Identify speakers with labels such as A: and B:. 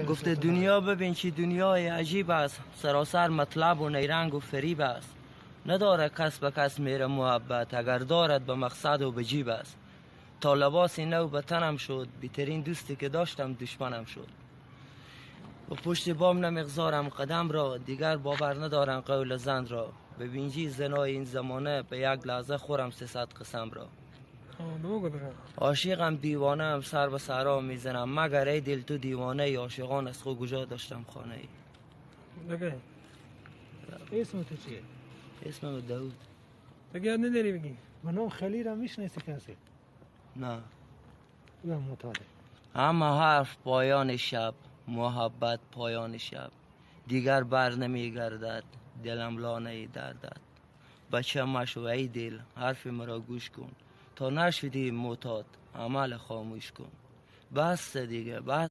A: گفته دنیا ببین چی دنیای عجیب است، سراسر مطلب و نیرنگ و فریب است. نداره کس به کس میره محبت، اگر دارد به مقصد و به جیب است. تا لباس نو به تنم شد، بیترین دوستی که داشتم دشمنم شد. و پشت بام نمیگذارم قدم را، دیگر باور ندارم قول زن را. به بینجی زنای این زمانه، به یک لحظه خورم 300 قسم را. عاشقم دیوانه هم سر به سرا میزنم، مگر ای دل تو دیوانه ای، عاشقان از خود کجا داشتم خانه ای.
B: اسم تو چیه؟
A: اسمم داود.
C: دیگه یاد نداری بگی؟
B: به نام خلیل هم میشناسی کسی؟
A: نه.
B: او هم مطالعه.
A: همه حرف پایان شب، محبت پایان شب، دیگر بر نمیگردد دلم لانه دردد. بچه مشو ای دل، حرف مرا گوش کن، تا نشدی معتاد عمل خاموش کن. بس دیگه بس.